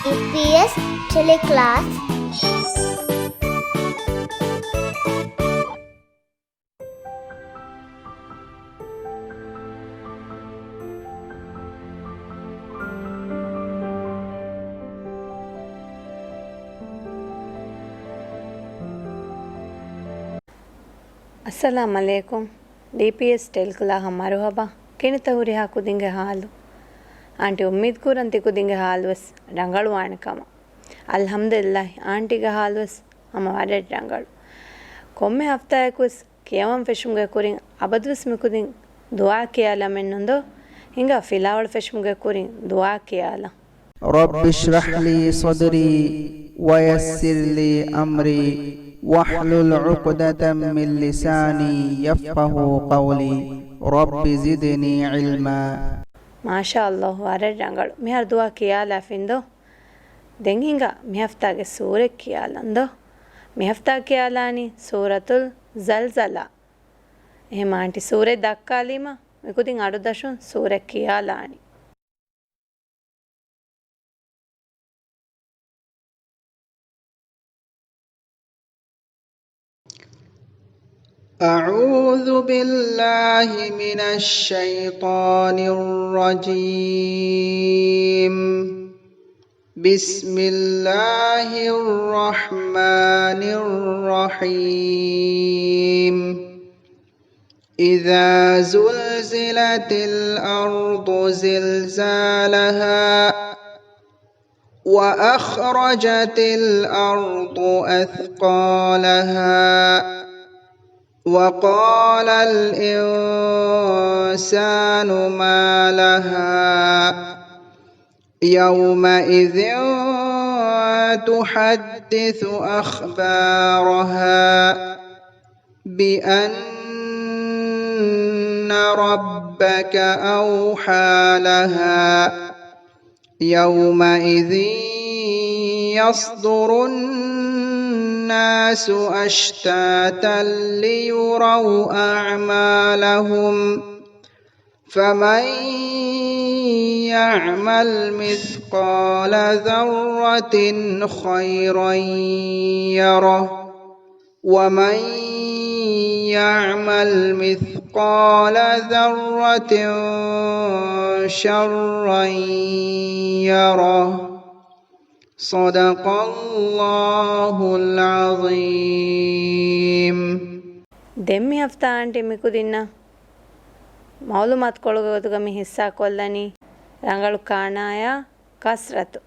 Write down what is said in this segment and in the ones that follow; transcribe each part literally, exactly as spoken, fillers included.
ޑީޕީއެސް ޓެލެކްލާސް. އައްސަލާމް ޢަލައިކުމް. ޑީޕީއެސް ޓެލްކްލާހަށް މަރުޙަބާ. ކިނިތަ ހުރިހާ ކުދިންގެ ޙާލު؟ އާންޓި އުއްމީދު ކުރަން ތި ކުދިންގެ ޙާލުވެސް ރަނގަޅުވާނެ ކަމަށް. އަލްޙަމްދުލިއްލާހި، އާންޓީގެ ޙާލުވެސް ހަމަ ވަރަށް ރަނގަޅު. ކޮންމެ ހަފްތާއަކުވެސް ކިޔަވަން ފެށުމުގެ ކުރިން އަބަދުވެސް މިކުދިން ދުޢާ ކިޔާލަމެއްނުން ދޯ؟ ހިނގާ ފިލާވަޅު ފެށުމުގެ ކުރިން ދުޢާ ކިޔާލަން. رب اشرح لي صدري ويسر لي أمري واحلل عقدة من لساني يفقهوا قولي. رب زدني علما. މާޝާﷲ، ވަރަށް ރަނގަޅު. މިހާރު ދުޢާ ކިޔާލާފިން ދޯ؟ ދެން ހިނގާ މިހަފްތާގެ ސޫރަތް ކިޔާލަން ދޯ؟ މިހަފްތާ ކިޔާލާނީ ސޫރަތުލް ޒަލްޒަލާ. އެހެން އާންޓި ސޫރަތް ދައްކާލީމަ މިކުދިން އަޑު ދަށުން ސޫރަތް ކިޔާލާނީ. أعوذ بالله من الشيطان الرجيم. بسم الله الرحمن الرحيم. إذا زلزلت الأرض زلزالها وأخرجت الأرض أثقالها وقال الإنسان ما لها يومئذ تحدث أخبارها بأن ربك أوحى لها يومئذ يصدر الناس أشتاتا ليروا أعمالهم فمن يعمل مثقال ذرة خيرا يره ومن يعمل مثقال ذرة شرا يره. صدق الله العظيم. ދެން މި ހަފްތާ އާންޓީ މިކުދިންނަށް މަޢުލޫމާތުކޮޅުގެ ގޮތުގަ މި ހިއްސާކޮށްލަނީ ރަނގަޅު ކާނާޔާ ކަސްރަތު.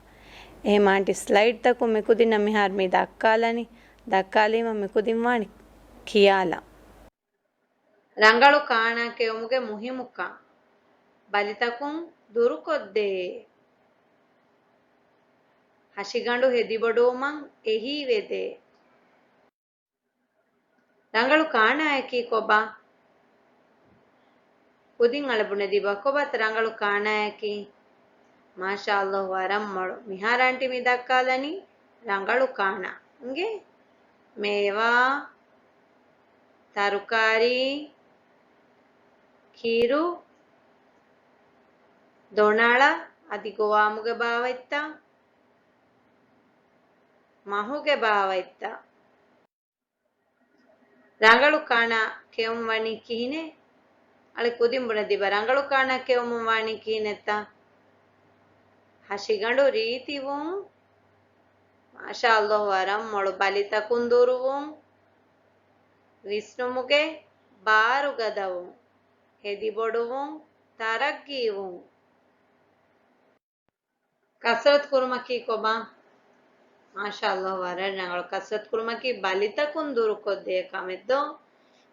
އެހެން އާންޓީ ސްލައިޑްތަކުން މިކުދިންނަށް މިހާރު މި ދައްކާލަނީ، ދައްކާލީމަ މިކުދިން ވާނީ ކިޔާލަން. ރަނގަޅު ކާނާ ކެއުމުގެ މުހިއްމުކަން. ބަލިތަކުން ދުރުކޮށްދޭ. ހަށިގަނޑު ހެދިބޮޑުވުމަށް އެހީވެދޭ. ރަނގަޅު ކާނާއަކީ ކޮބާ؟ ކުދިން އަޅެ ބުނެދީބަ ކޮބާތަ ރަނގަޅު ކާނާއަކީ؟ މާޝާﷲ ވަރަށް މޮޅު. މިހާރު އާންޓީ މި ދައްކާލަނީ ރަނގަޅު ކާނާ. އިނގޭ؟ މޭވާ، ތަރުކާރީ، ކީރު، ދޮނާޅަ، އަދި ގޮވާމުގެ ބާވަތްތައް، މަހުގެ ބާވަތްތައް. ރަނގަޅު ކާނާ ކެއުން ވަނީ ކިހިނެއް؟ އަޅެ ކުދިން ބުނެދީބަ ރަނގަޅު ކާނާ ކެއުމުން ވާނީ ކިހިނެއްތަ؟ ހަށިގަނޑު ރީތިވުން، މާޝާﷲ ވަރަށް މޮޅު. ބަލިތަކުން ދުރުވުން، ވިސްނުމުގެ ބާރު ގަދަވުން، ހެދިބޮޑުވުން، ތަރައްގީވުން. ކަސްރަތު ކުރުމަކީ ކޮބާ؟ މާޝާﷲ ވަރަށް ރަނގަޅު. ކަސްރަތު ކުރުމަކީ ބަލިތަކުން ދުރުކޮށްދޭ ކަމެއް ދޯ؟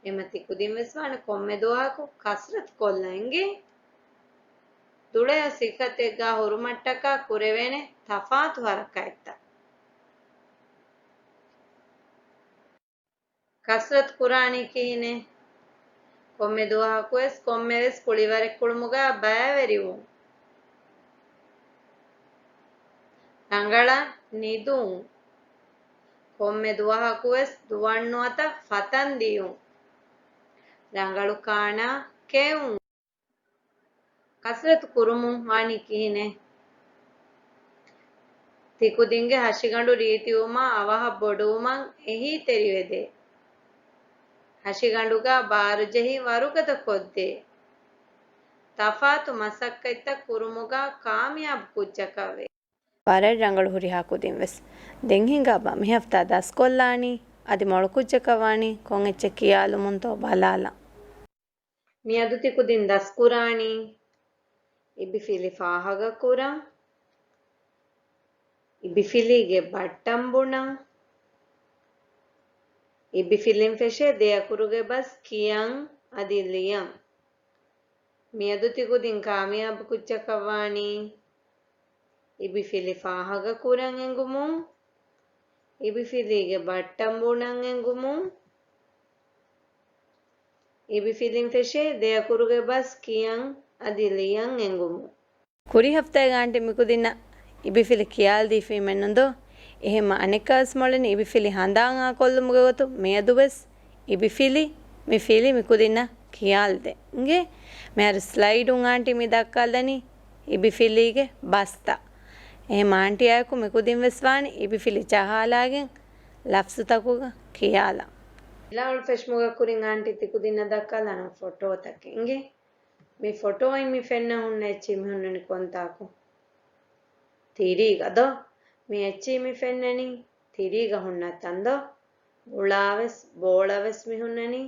އެމަ ތިކުދިން ވެސް ވާނެ ކޮންމެ ދުވަހަކު ކަސްރަތު ކޮށްލަން އިނގޭ. ދުޅަޔަށް ސިއްހަތެއްގާ ހުރުމަށްޓަކާ ކުރެވޭނެ ތަފާތު ހަރަކާތްތައް. ކަސްރަތު ކުރާނީ ކިހިނެއް؟ ކޮންމެ ދުވަހަކުވެސް ކޮންމެވެސް ކުޅިވަރެއް ކުޅުމުގަ ބައިވެރިވުން. ރަނގަޅަށް ނިދުން. ކޮންމެ ދުވަހަކުވެސް ދުވަންނުވަތަ ފަތަން ދިޔުން. ރަނގަޅު ކާނާ ކެއުން. ކަސްރަތު ކުރުމުން ވާނީ ކިހިނެއް؟ ތިކުދިންގެ ހަށިގަނޑު ރީތިވުމާ އަވަހަށް ބޮޑުވުމަށް އެހީތެރިވެދޭ. ހަށިގަނޑުގަ ބާރުޖެހި ވަރުގަދަ ކޮށްދޭ. ތަފާތު މަސައްކަތްތައް ކުރުމުގަ ކާމިޔާބު ކުއްޖަކަށްވޭ. ވަރަށް ރަނގަޅު ހުރިހާ ކުދިން ވެސް. ދެން ހިނގާބަ މި ހަފްތާ ދަސްކޮށްލާނީ. އަދި މޮޅު ކުއްޖަކަށް ވާނީ ކޮން އެއްޗެއް ކިޔާލުމުންތޯ ބަލާލަން. މިއަދު ތިކުދިން ދަސްކުރާނީ އިބިފިލި ފާހަގަކުރަން، އިބިފިލީގެ ބައްޓަން ބުނަން، އިބިފިލިން ފެށޭ ދެ އަކުރުގެ ބަސް ކިޔަން އަދި ލިޔަން. މިއަދު ތިކުދިން ކާމިޔާބު ކުއްޖަކަށް ވާނީ އިބިފިލި ފާހަގަކުރަން އެނގުމުން، އިބިފިލީގެ ބައްޓަން ބުނަން އެނގުމުން، އިބިފިލިން ފެށޭ ދެ އަކުރުގެ ބަސް ކިޔަން އަދި ލިޔަން އެނގުމުން. ކުރީ ހަފްތާގަ އާންޓީ މިކުދިންނަށް އިބިފިލި ކިޔާލަދީފީމެއްނުންދޯ؟ އެހެންމަ އަނެއްކާވެސް މޮޅެނީ އިބިފިލި ހަނދާން އާކޮށްލުމުގެ ގޮތުން މިއަދުވެސް އިބިފިލި، މި ފިލި މިކުދިންނަށް ކިޔާލަދޭ. އިނގޭ؟ މިހާރު ސްލައިޑުން އާންޓީ މި ދައްކާލަނީ އިބިފިލީގެ ބަސްތައް. އެހެންމަ އާންޓީއާއެކު މިކުދިން ވެސް ވާނީ އިބިފިލި ޖަހާލާގެން ލަފްޒުތަކުގަ ކިޔާލަން. ފިލާވަޅު ފެށުމުގެ ކުރިން އާންޓީ ތިކުދިންނަށް ދައްކާލާނަން ފޮޓޯތަކެއް. އިނގޭ؟ މި ފޮޓޯއިން މި ފެންނަން ހުންނަ އެއްޗިހި މި ހުންނަނީ ކޮންތާކު؟ ތިރީގަ ދޯ؟ މި އެއްޗިހި މި ފެންނަނީ ތިރީގަ ހުންނަ ތަން ދޯ؟ ގުޅާވެސް ބޯޅަވެސް މި ހުންނަނީ،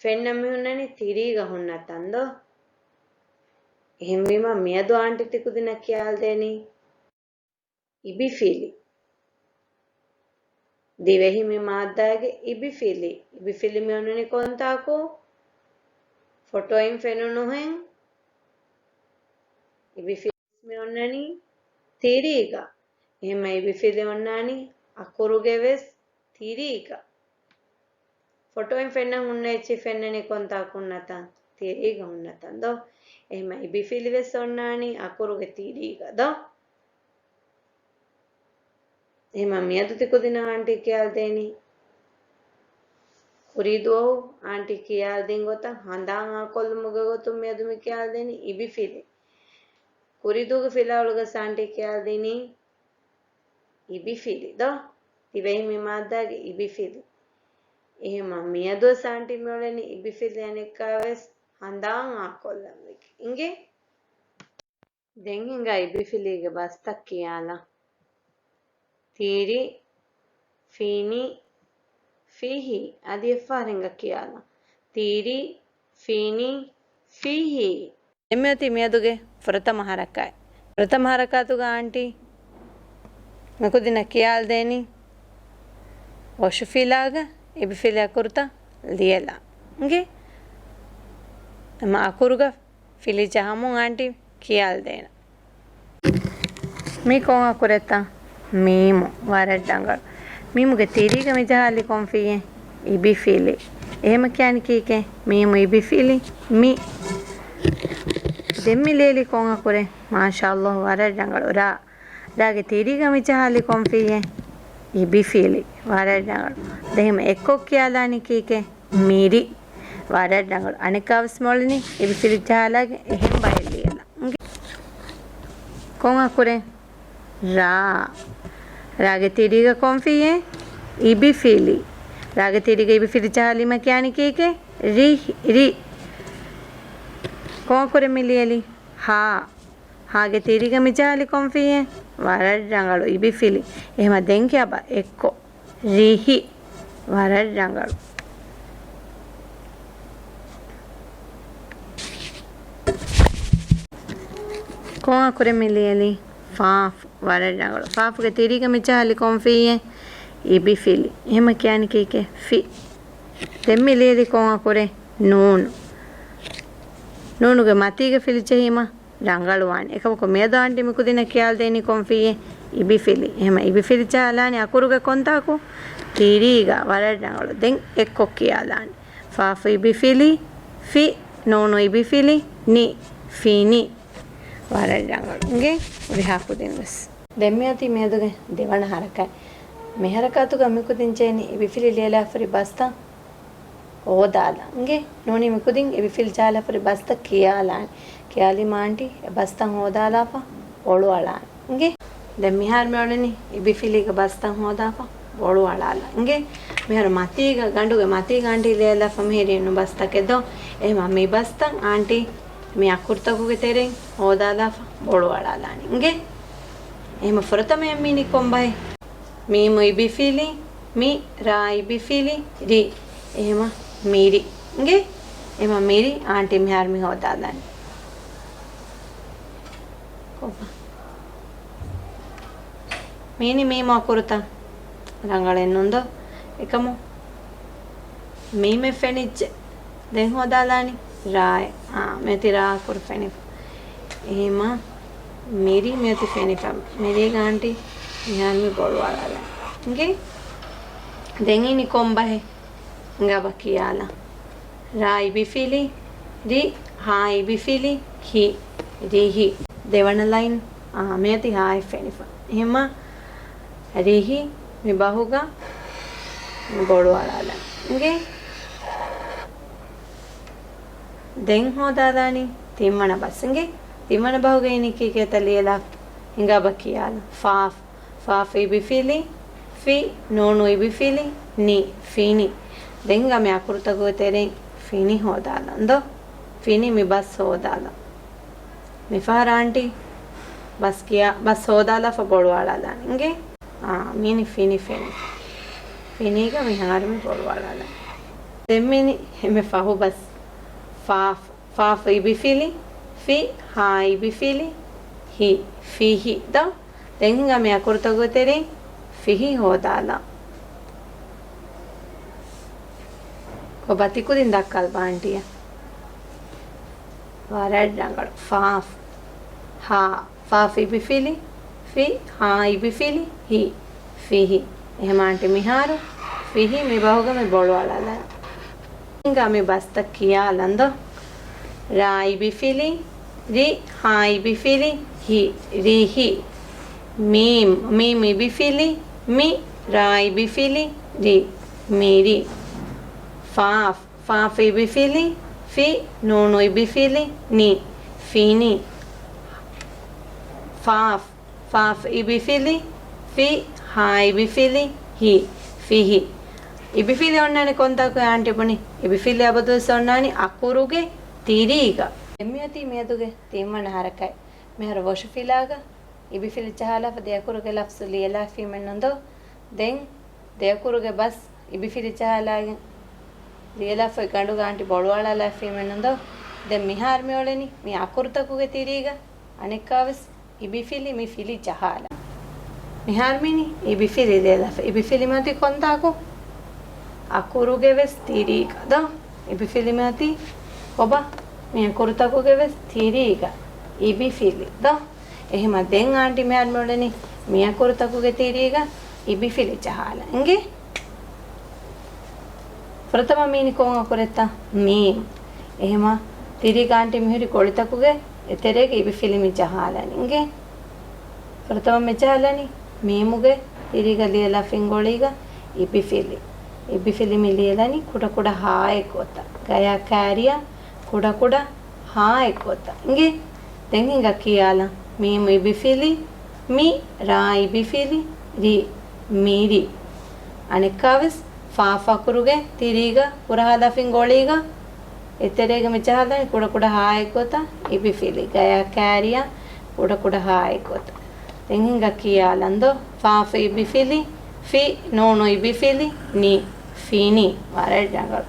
ފެންނަން މި ހުންނަނީ ތިރީގަ ހުންނަ ތަން ދޯ؟ އެހެންވީމަ މިއަދު އާންޓީ ތިކުދިންނަށް ކިޔާލަދޭނީ އިބިފިލި. ދިވެހި މި މާއްދާގެ އިބިފިލި. އިބިފިލި މި އޮންނަނީ ކޮންތާކު؟ ފޮޓޯއިން ފެނުނުހެން އިބިފިލި މި އޮންނަނީ ތިރީގަ. އެހެންމަ އިބިފިލި އޮންނާނީ އަކުރުގެ ވެސް ތިރީގަ. ފޮޓޯއިން ފެންނަން ހުންނަ އެއްޗިހި ފެންނަނީ ކޮންތާކު ހުންނަ ތަން؟ ތިރީގަ ހުންނަ ތަން ދޯ؟ އެހެންމަ އިބިފިލި ވެސް އޮންނާނީ އަކުރުގެ ތިރީގަ ދޯ؟ އެހެންމަ މިއަދު ތިކުދިންނަށް އާންޓީ ކިޔާލަދޭނީ ކުރީ ދުވަހު އާންޓީ ކިޔާލަދިން ގޮތަށް ހަނދާން އާކޮށްލުމުގެ ގޮތުން މިއަދު މި ކިޔާލަދޭނީ އިބިފިލި. ކުރީ ދުވަހުގެ ފިލާވަޅުގަ އާންޓީ ކިޔާލަދިނީ އިބިފިލި ދޯ؟ ދިވެހި މި މާއްދާގެ އިބިފިލި. އެހެންމަ މިއަދު އާންޓީ މިއުޅެނީ އިބިފިލި އަނެއްކާވެސް ހަނދާން އާކޮށްލަން ވެގެން. އިނގޭ؟ ދެން ހިނގާ އިބިފިލީގެ ބަސްތައް ކިޔާލަން. ތިރި، ފިނި، ފިހި. އަދި އެއްފަހަރު ހިނގާ ކިޔާލަން. ތިރި، ފިނި، ފިހި. ދެން މިއޮތީ މިއަދުގެ ފުރަތަމަ ހަރަކާތް. ފުރަތަމަ ހަރަކާތުގަ އާންޓީ މިކުދިންނަށް ކިޔާލަދޭނީ އޮށުފިލާގަ އިބިފިލި އަކުރުތައް ލިޔެލާ. އިނގޭ؟ އެމަ އަކުރުގަ ފިލި ޖަހަމުން އާންޓީ ކިޔާލަދޭނަން. މީ ކޮން އަކުރެއްތަ؟ މީމު. ވަރަށް ރަނގަޅު. މީމުގެ ތިރީގަ މި ޖަހާލީ ކޮން ފިއްޔެއް؟ އިބިފިލި. އެހެމަ ކިޔާނީ ކީކޭ؟ މީމު އިބިފިލި މި. ދެން މި ލިޔެލީ ކޮން އަކުރެއް؟ މާޝާﷲ، ވަރަށް ރަނގަޅު. ރާ. ރާގެ ތިރީގަ މި ޖަހާލީ ކޮން ފިއްޔެއް؟ އިބިފިލި. ވަރަށް ރަނގަޅު. ދެން އެއްކޮށް ކިޔާލާނީ ކީކޭ؟ މިރި. ވަރަށް ރަނގަޅު. އަނެއްކާވެސް މޮޅިނީ އިބިފިލި ޖަހާލާގެން އެހެން ބައެއް ލިޔެލަން. ކޮން އަކުރެއް؟ ރާ. ރާގެ ތިރީގަ ކޮން ފިއްޔެއް؟ އިބިފިލި. ރާގެ ތިރީގަ އިބިފިލި ޖަހާލީމަ ކިޔާނީ ކީކޭ؟ ރި، ރި. ކޮން އަކުރެއް މި ލިޔެލީ؟ ހާ. ހާގެ ތިރީގަ މި ޖަހާލީ ކޮން ފިއްޔެއް؟ ވަރަށް ރަނގަޅު، އިބިފިލި. އެހެމަ ދެން ކިޔާބަ އެއްކޮށް. ރިހި. ވަރަށް ރަނގަޅު. ކޮން އަކުރެއް މި ލިޔެލީ؟ ފާފު. ވަރަށް ރަނގަޅު. ފާފުގެ ތިރީގަ މި ޖަހާލީ ކޮން ފިއްޔެއް؟ އިބިފިލި. އެހެމަ ކިޔާނީ ކީކޭ؟ ފި. ދެން މި ލިޔެލީ ކޮން އަކުރެއް؟ ނޫނު. ނޫނުގެ މަތީގަ ފިލި ޖެހީމަ ރަނގަޅުވާނެ. އެކަމަކު މިއަދު އާންޓީ މިކުދިންނަށް ކިޔާލަދޭނީ ކޮން ފިއްޔެއް؟ އިބިފިލި. އެހެމަ އިބިފިލި ޖަހާލާނީ އަކުރުގެ ކޮންތާކު؟ ތިރީގަ. ވަރަށް ރަނގަޅު. ދެން އެއްކޮށް ކިޔާލާނީ. ފާފު އިބިފިލި، ފި. ނޫނު އިބިފިލި، ނި. ފިނި. ވަރަށް ރަނގަޅު. އިނގޭ ހުރިހާ ކުދިން ވެސް. ދެން މިއޮތީ މިއަދުގެ ދެވަނަ ހަރަކާތް. މި ހަރަކާތުގަ މިކުދިން ޖެހެނީ އިބިފިލި ލިޔެލާފަ ހުރި ބަސްތައް ހޯދާލާން. އިނގޭ ނޫނީ މިކުދިން އިބިފިލި ޖަހާލާފަ ހުރި ބަސްތައް ކިޔާލާން. ކިޔާލީމަ އާންޓީ އެ ބަސްތައް ހޯދާލާފަ އޮޅުއަޅާން. އިނގޭ ދެން މިހާރު މިއުޅެނީ އިބިފިލީގެ ބަސްތައް ހޯދާފަ ބޮޅުއަޅާލަ. އިނގޭ؟ މިހާރު މަތީގަ، ގަނޑުގެ މަތީގަ އަންޓީ ލިޔެލާފަ މިހިރީ ނު ބަސްތަކެއް ދޯ؟ އެހެމަ މި ބަސްތައް އަންޓީ މި އަކުރުތަކުގެ ތެރެއިން ހޯދާލާފަ ބޮޅުއަޅާލާނީ. އިނގޭ؟ އެހެމަ ފުރަތަމައަށް މީނީ ކޮން ބަހެއް؟ މީމު އިބިފިލި، މި ރާ އިބިފިލި، ރި. އެހެމަ މިރި. އިނގޭ؟ އެހެމަ މިރި އާންޓީ މިހާރު މި ހޯދާލާނީ. ކޮބާ؟ މީނީ މީމު އަކުރުތައް ރަނގަޅެއް ނޫން ދޯ؟ އެކަމު މީމެއް ފެނިއްޖެ. ދެން ހޯދާލާނީ ރާއެއް. އާ، މިއޮތީ ރާ އަކުރު ފެނިފަ. އެހެމަ މިރި މިއޮތީ ފެނިފަ. މިރީގަ އާންޓީ މިހާރު މި ބޮޅުއަޅާލާނީ. އިނގޭ؟ ދެން އިނީ ކޮން ބަހެއް؟ އިނގާބަ ކިޔާލަން. ރާ އިބިފިލި، ރި، ހާ އިބިފިލި، ހި، ރިހި. ދެވަނަ ލައިން، އާ، މިއޮތީ ހާއެއް ފެނިފަ. އެހެމަ ރިހި މި ބަހުގަ މި ބޮޅުއަޅާލަން. އިނގޭ؟ ދެން ހޯދާލާނީ ތިންވަނަ ބަސް. އިނގޭ؟ ތިންވަނަ ބަހުގަ އިނީ ކީކޭތަ ލިޔެލާ؟ އިނގާބަ ކިޔާލަން. ފާފް. ފާފް އިބިފިލި، ފި، ނޫނު އިބިފިލި، ނި، ފިނި. ދެން ހިނގާ މި އަކުރުތަކުގެ ތެރެއިން ފިނި ހޯދާލަން ދޯ. ފިނި މި ބަސް ހޯދާލަން. މިފަހަރު އާންޓީ ބަސް ކިޔާ، ބަސް ހޯދާލާފަ ބޮޅު އަޅާލާން. އިނގޭ؟ އާ، މީނި ފިނި ފެނި. ފިނީގަ މިހާރު މި ބޮޅު އަޅާލާން. ދެން މީނި އެންމެ ފަހު ބަސް. ފާފް، ފާފް އިބިފިލި، ފި، ހާ އިބިފިލި، ހި، ފިހި. ދޯ؟ ދެން ހިނގާ މި އަކުރުތަކުގެ ތެރެއިން ފިހި ހޯދާލާ. ކޮބާ ތިކުދިން ދައްކާލަބަ އާންޓީއަށް. ވަރަށް ރަނގަޅު. ފާފް، ހާ، ފާފް އިބިފިލި، ފި، ހާ އިބިފިލި، ހި، ފިހި. އެހެމަ އާންޓީ މިހާރު ފިހި މި ބަހުގަ މި ބޮޅު އަޅާލާން. ހިނގާ މި ބަސްތައް ކިޔާލަން ދޯ. ރާ އިބިފިލި، ރި، ހާ އިބިފިލި، ހި، ރިހި. މީމް، މީމް އިބިފިލި، މި، ރާ އިބިފިލި، ރި، މިރި. ފާފް، ފާފް އިބިފިލި، ފި، ނޫނު އިބިފިލި، ނި، ފިނި. ފާފް، ފާފް އިބިފިލި، ފި، ހާ އިބިފިލި، ހި، ފިހި. އިބިފިލި އޮންނާނެ ކޮންތާކު އާންޓީ ބުނި؟ އިބިފިލި އަބަދުވެސް އޮންނާނީ އަކުރުގެ ތިރީގަ. ދެން މިއޮތީ މިއަދުގެ ތިންވަނަ ހަރަކާތް. މިހާރު ވޮށުފިލާގަ އިބިފިލި ޖަހާލާފަ ދެ އަކުރުގެ ލަފްޒު ލިޔެލާފީމެއްނު ދޯ؟ ދެން ދެ އަކުރުގެ ބަސް އިބިފިލި ޖަހާލާގެން ލިޔެލާފަ ގަނޑުގަ އާންޓީ ބޮޅު އަޅާލާފީމެއްނު ދޯ؟ ދެން މިހާރު މިއުޅެނީ މި އަކުރުތަކުގެ ތިރީގަ އަނެއްކާވެސް އިބިފިލި މި ފިލި ޖަހާލާ. މިހާރު މީނީ އިބިފިލި ލިޔެލާފަ. އިބިފިލި މިއޮތީ ކޮންތާކު؟ އަކުރުގެ ވެސް ތިރީގަ ދޯ؟ އިބިފިލި މިއޮތީ ކޮބާ؟ މި އަކުރުތަކުގެ ވެސް ތިރީގަ އިބިފިލި ދޯ؟ އެހެމަ ދެން އާންޓީ މިހާރު މިއުޅެނީ މި އަކުރުތަކުގެ ތިރީގަ އިބިފިލި ޖަހާލަން. އިނގޭ؟ ފުރަތަމަ މީނީ ކޮން އަކުރެއްތަ؟ މީމް. އެހެމަ ތިރީގަ އާންޓީ މިހުރި ގޮޅިތަކުގެ އެތެރޭގަ އިބިފިލި މި ޖަހާލަން. އިނގޭ؟ ފުރަތަމަ މި ޖަހާލަނީ މީމުގެ ތިރީގަ ލިޔެލާ ފިންގޮޅީގަ އިބިފިލި. އިބިފިލި މި ލިޔެލަނީ ކުޑަކުޑަ ހާއެއް ގޮތަށް. ގަޔާ ކާރިޔާ ކުޑަކުޑަ ހާއެއް ގޮތަށް. އިނގޭ؟ ދެން ހިނގާ ކިޔާލަން. މީމު އިބިފިލި، މި، ރާ އިބިފިލި، ރި، މިރި. އަނެއްކާވެސް ފާފް އަކުރުގެ ތިރީގަ ކުރަހާލާ ފިންގޮޅީގަ އެތެރޭގަ މި ޖަހާލަނީ ކުޑަކުޑަ ހާއެއް ގޮތަށް އިބިފިލި. ގަޔާ ކާރިޔާ ކުޑަކުޑަ ހާއެއް ގޮތަށް. ދެން ހިނގާ ކިޔާލަން ދޯ. ފާފް އިބިފިލި، ފި، ނޫނު އިބިފިލި، ނި، ފިނި. ވަރަށް ރަނގަޅު.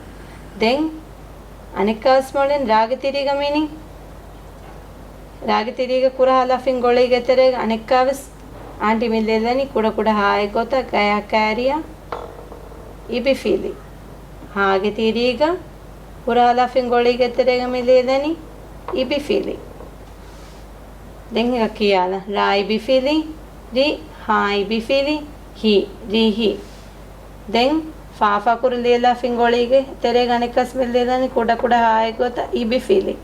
ދެން އަނެއްކާވެސް މިއުޅެނީ ރާގެ ތިރީގަ މީނީ. ރާގެ ތިރީގަ ކުރަހާލާ ފިންގޮޅީގެ ތެރޭގަ އަނެއްކާވެސް އާންޓީ މި ލިޔެލަނީ ކުޑަކުޑަ ހާއެއް ގޮތަށް. ގަޔާ ކާރިޔާ އިބިފިލި. ހާގެ ތިރީގަ ކުރަހާލާ ފިންގޮޅީގެ ތެރޭގަ މި ލިޔެލަނީ އިބިފިލި. ދެން ހިނގާ ކިޔާލަން. ރާ އިބިފިލި، ރި، ހާ އިބިފިލި، ހި، ރިހި. ދެން ފާފް އަކުރު ލިޔެލާ ފިންގޮޅީގެ ތެރޭގަ އަނެއްކާވެސް މި ލިޔެލަނީ ކުޑަކުޑަ ހާއެއް ގޮތަށް އިބިފިލި.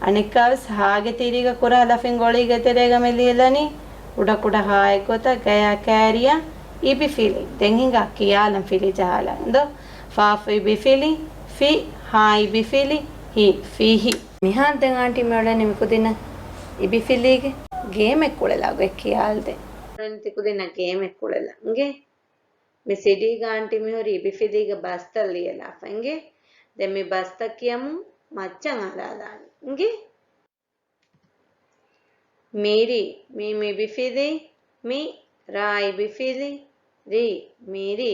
އަނެއްކާވެސް ހާގެ ތިރީގަ ކުރަހާލާ ފިންގޮޅީގެ ތެރޭގަ މި ލިޔެލަނީ ކުޑަކުޑަ ހާއެއް ގޮތަށް. ގަޔާ ކާރިޔާ އިބިފިލި. ދެން ހިނގާ ކިޔާލަން ފިލި ޖަހާލަން ދޯ. ފާފް އިބިފިލި، ފި، ހާ އިބިފިލި، ހި، ފިހި. މިހާރު ދެން އާންޓީ މިއުޅެނީ މިކުދިންނަށް އިބިފިލީގެ ގޭމެއް ކުޅެލާ ގޮތް ކިޔާލަދޭން. ތިކުދިންނަށް ގޭމެއް ކުޅެލަން އިނގޭ. މި ސިޑީގަ އާންޓީ މިހުރީ އިބިފިލީގެ ބަސްތައް ލިޔެލާފަ އިނގޭ. ދެން މި ބަސްތައް ކިޔަމުން މައްޗަށް އަރާލާނެ އިނގޭ. މިރި، މީމް އިބިފިލި، މި، ރާ އިބިފިލި، ރި، މިރި.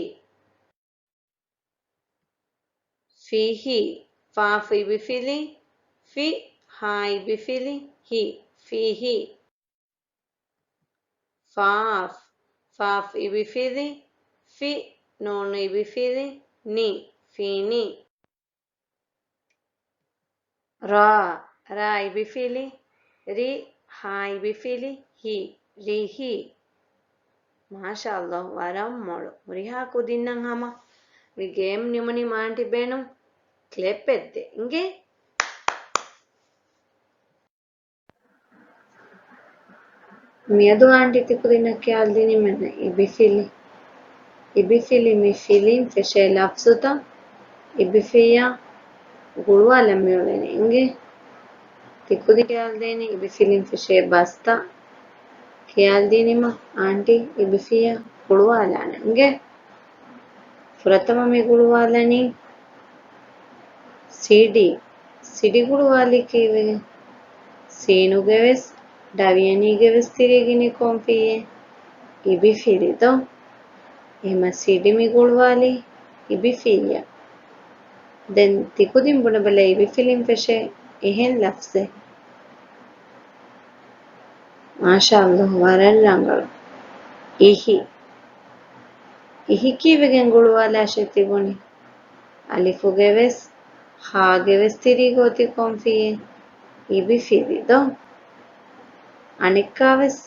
ފިހި، ފާފު އިބިފިލި، ފި، ހާ އިބިފިލި، ހި، ފިހި. ފާފް، ފާފް އިބިފިލި، ފި، ނޫނު އިބިފިލި، ނި، ފިނި. ރާ، ރާ އިބިފިލި، ރި، ހާ އިބިފިލި، ހި، ރިހި. މާޝާﷲ، ވަރަށް މޮޅު. ހުރިހާ ކުދިންނަށް ހަމަ މި ގޭމް ނިމުނީމަ އާންޓީ ބޭނުން ކްލެޕެއް ދޭ އިނގޭ. މިއަދު އާންޓީ ތިކުދިންނަށް ކިޔާލަދިނީމަ އިބިފިލި. އިބިފިލި މި ފިލިން ފެށޭ ލަފްޒުތައް އިބިފިއްޔާ ގުޅުވާލަން މިއުޅެނީ އިނގޭ. ތިކުދިން ކިޔާލަދޭނީ އިބިފިލިން ފެށޭ ބަސްތައް ކިޔާލަދިނީމަ އާންޓީ އިބިފިއްޔާ ގުޅުވާލާނެ އިނގޭ. ފުރަތަމަ މި ގުޅުވާލަނީ ސިޑި. ސިޑި ގުޅުވާލީ ކީއްވެގެން؟ ސީނުގެވެސް، ޑަވިޔަނީގެވެސް ތިރީގައި ކޮން ފިއްޔެއް؟ އިބިފިލި ދޯ؟ އެހެމަ ސިޑި މި ގުޅުވާލީ އިބިފިއްޔާ. ދެން ތިކުދިން ބުނެބަލަ އިބިފިލިން ފެށޭ އެހެން ލަފްޒެއް. މާޝާﷲ، ވަރަށް ރަނގަޅު. އިހި. އިހި ކީއްވެގެން ގުޅުވާލާށޭ ތިބުނީ؟ އަލިފުގެވެސް، ހާގެވެސް ތިރީގަ އޮތީ ކޮން ފިއްޔެއް؟ އިބިފިލި ދޯ؟ އަނެއްކާވެސް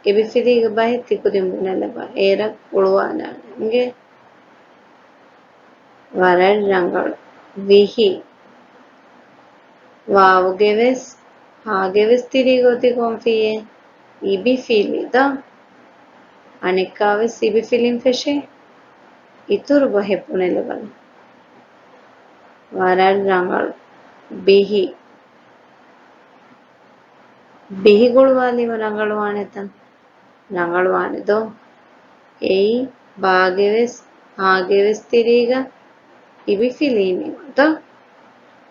އިބިފިލީގެ ބަހެއް ތިކުދިން ބުނެލަބަ، އޭރަށް ގުޅުވާލާނެ އިނގޭ. ވަރަށް ރަނގަޅު. ވިހި. ވާވުގެވެސް، ހާގެވެސް ތިރީގަ އޮތީ ކޮން ފިއްޔެއް؟ އިބިފިލި ދޯ؟ އަނެއްކާވެސް އިބިފިލިން ފެށޭ އިތުރު ބަހެއް ބުނެލަބަލަ. ވަރަށް ރަނގަޅު. ބިހި. ބިހި ގުޅުވާލީމަ ރަނގަޅުވާނެތަ؟ ރަނގަޅުވާނެ ދޯ؟ އެއީ ބާގެވެސް ހާގެވެސް ތިރީގަ އިބިފިލީނީމަ ދޯ؟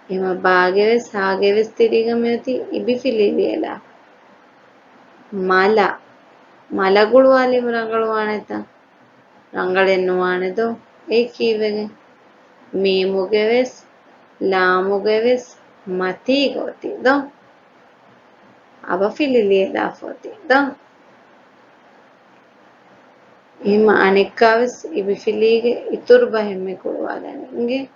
އެހެމަ ބާގެވެސް ހާގެވެސް ތިރީގަ މިއޮތީ އިބިފިލި ލިޔެލާ. މަލަ. މަލަ ގުޅުވާލީމަ ރަނގަޅުވާނެތަ؟ ރަނގަޅެއް ނުވާނެ ދޯ؟ އެއީ ކީއްވެގެން؟ މީމުގެވެސް، ލާމުގެވެސް މަތީގަ އޮތީ ދޯ؟ އަބަފިލި ލިޔެލާފަ އޮތީ ދޯ؟ އެހެމަ އަނެއްކާވެސް އިބިފިލީގެ އިތުރު ބަހެއް މި ގުޅުވާލަނީ އިނގޭ.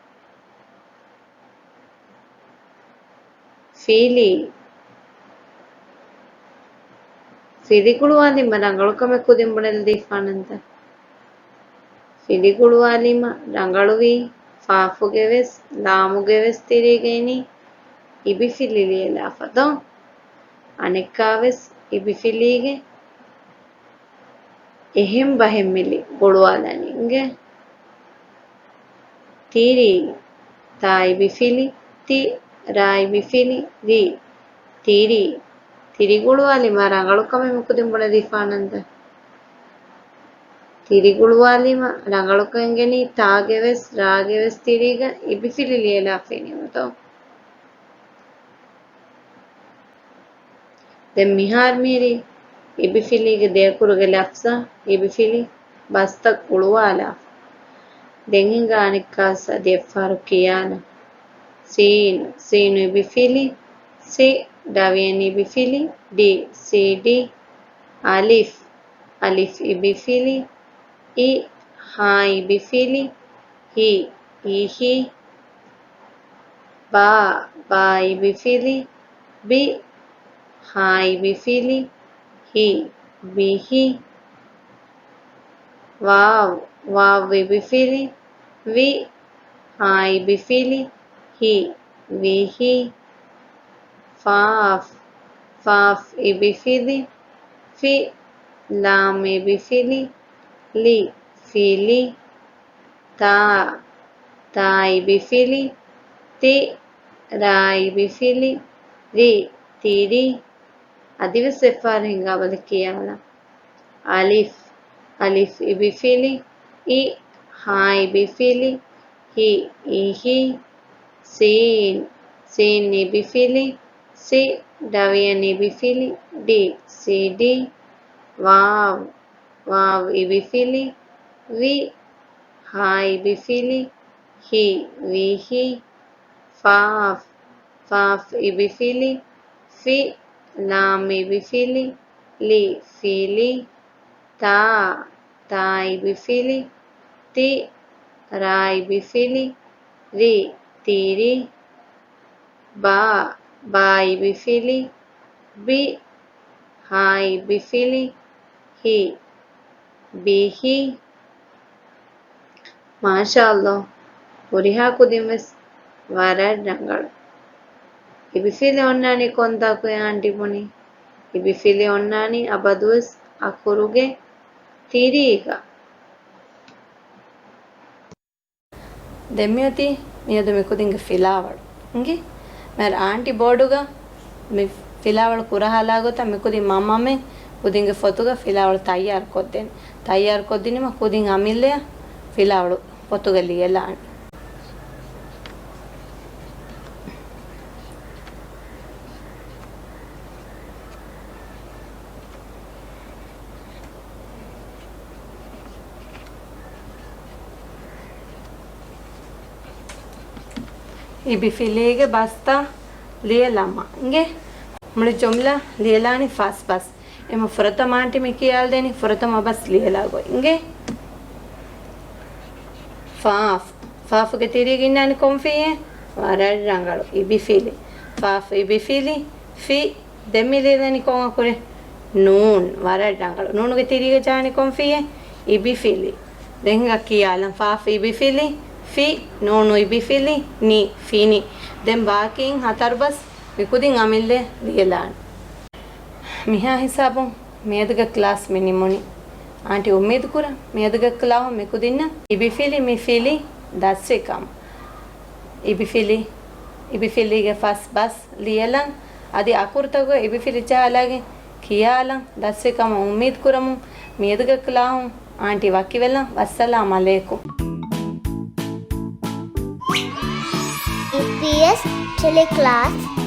ފިލި. ފިލި ގުޅުވާލީމަ ރަނގަޅު ކަމެއް ކުދިން ބުނެލަދީފާނަންތަ؟ ފިލި ގުޅުވާލީމަ ރަނގަޅުވީ، ފާފުގެވެސް، ލާމުގެވެސް ތިރީގައިނީ އިބިފިލި ލިޔެލާފަ ދޯ؟ އަނެއްކާވެސް އިބިފިލީގެ އެހެން ބަހެއް މި ގުޅުވާލަނީ އިނގޭ. ތިރި. ތާ އިބިފިލި، ތި، ރާ އިބިފިލި، ރި. ތިރި. ތިރި ގުޅުވާލީމަ ރަނގަޅު ކަމެއް މި ކުދިން ބުނެދީފާނަންތަ؟ ތިރި ގުޅުވާލީމަ ރަނގަޅުކަން އެނގެނީ ތާގެވެސް ރާގެވެސް ތިރީގަ އިބިފިލި ލިޔެލާފައިނީމަ ދޯ؟ ދެން މިހާރު މިހިރީ އިބިފިލީގެ ދެއަކުރުގެ ލަފްޒާ އިބިފިލި ބަސްތައް ގުޅުވާލާފަ. ދެން ހިނގާ އަނެއްކާސް އަދި އެއްފަހަރު ކިޔާނަން. ސީނު، ސީނު އިބިފިލި، ސި، ޑަވިޔަން އިބިފިލި، ޑި، ސީޑި، އަލިފް، އަލިފް އިބިފިލި، އި، ހާ އިބިފިލި، ހި، ހިހި، ބާ، ބާ އިބިފިލި، ބި، ހާ އިބިފިލި، ހި، ބިހި، ވާވް، ވާވް އިބިފިލި، ވި، ހާ އިބިފިލި، ހި، ވިހި، ފާފް، ފާފް އިބިފިލި، ފި، ލާމް އިބިފިލި، ލި، ފިލި، ތާ، ތާ އިބިފިލި، ތި، ރާ އިބިފިލި، ރި، ތިރި. އަދިވެސް އެއްފަހަރު ހިނގާބަލަ ކިޔާލަން. އަލިފް، އަލިފް އިބިފިލި، އި، ހާ އިބިފިލި، ހި، އިހި، ސީން، ސީން އިބިފިލި، ސި، ޑަވިޔަން އިބިފިލި، ޑި، ސިޑި، ވާވް، ވާވް އިބިފިލި، ވި، ހާ އިބިފިލި، ހި، ވިހި، ފާފް، ފާފް އިބިފިލި، ފި، ލާމް އިބިފިލި، ލި، ފިލި، ތާ، ތާ އިބިފިލި، ތި، ރާ އިބިފިލި، ރި، ތިރި، ބާ، ބާ އިބިފިލި، ބި، ހާ އިބިފިލި، ހި، ބިހި. މާޝާﷲ، ހުރިހާ ކުދިން ވެސް ވަރަށް ރަނގަޅު. އިބިފިލި އޮންނާނީ ކޮންތާކު އާންޓި ބުނީ؟ އިބިފިލި އޮންނާނީ އަބަދުވެސް އަކުރުގެ ތިރީގަ. ދެން މިއޮތީ މިއަދު މި ކުދިންގެ ފިލާވަޅު. އިނގޭ؟ މިހާރު އާންޓި ބޯޑުގަ މި ފިލާވަޅު ކުރަހާލާ ގޮތަށް މި ކުދިން މަންމަމެން ކުދިންގެ ފޮތުގަ ފިލާވަޅު ތައްޔާރު ކޮށްދޭނެ. ތައްޔާރު ކޮށްދިނީމަ ކުދިން އަމިއްލަޔަށް ފިލާވަޅު ފޮތުގަ ލިޔެލާނެ. އިބިފިލީގެ ބަސްތައް ލިޔެލަމާ އިނގޭ. މުޅި ޖުމްލަ ލިޔެލާނީ ފަސް ބަސް. އެމަ ފުރަތަމަ އާންޓި މި ކިޔާލަދޭނީ ފުރަތަމަ ބަސް ލިޔެލާ ގޮތް އިނގޭ. ފާފް. ފާފުގެ ތިރީގަ އިންނާނީ ކޮން ފީއެއް؟ ވަރަށް ރަނގަޅު. އިބިފިލި. ފާފް އިބިފިލި. ފި. ދެން މި ލިޔެލަނީ ކޮން އަކުރެއް؟ ނޫން. ވަރަށް ރަނގަޅު. ނޫނުގެ ތިރީގަ ޖާނީ ކޮން ފީއެއް؟ އިބިފިލި. ދެން ހިނގާ ކިޔާލަން. ފާފް އިބިފިލި. ފި. ނޫނު އިބިފިލި. ނި. ފިނި. ދެން ބާކީން ހަތަރު ބަސް މި ކުދިން އަމިއްލަ ލިޔެލާނެ. މިހާ ހިސާބުން މިއަދުގެ ކްލާސް މި ނިމުނީ. އާންޓި އުއްމީދު ކުރަން މިއަދުގެ ކްލާހުން މި ކުދިންނަށް އިބިފިލި މި ފިލި ދަސްވި ކަމަށް. އިބިފިލި، އިބިފިލީގެ ފަސް ބަސް ލިޔެލަން، އަދި އަކުރުތަކުގަ އިބިފިލި ޖަހާލާގެން ކިޔާލަން ދަސްވި ކަމަށް އުއްމީދު ކުރަމުން މިއަދުގެ ކްލާހުން އާންޓި ވަކިވެލަން. ވައްސަލާމް އަލައިކުމް. އީޕީއެސް ޓެލެ ކްލާސް.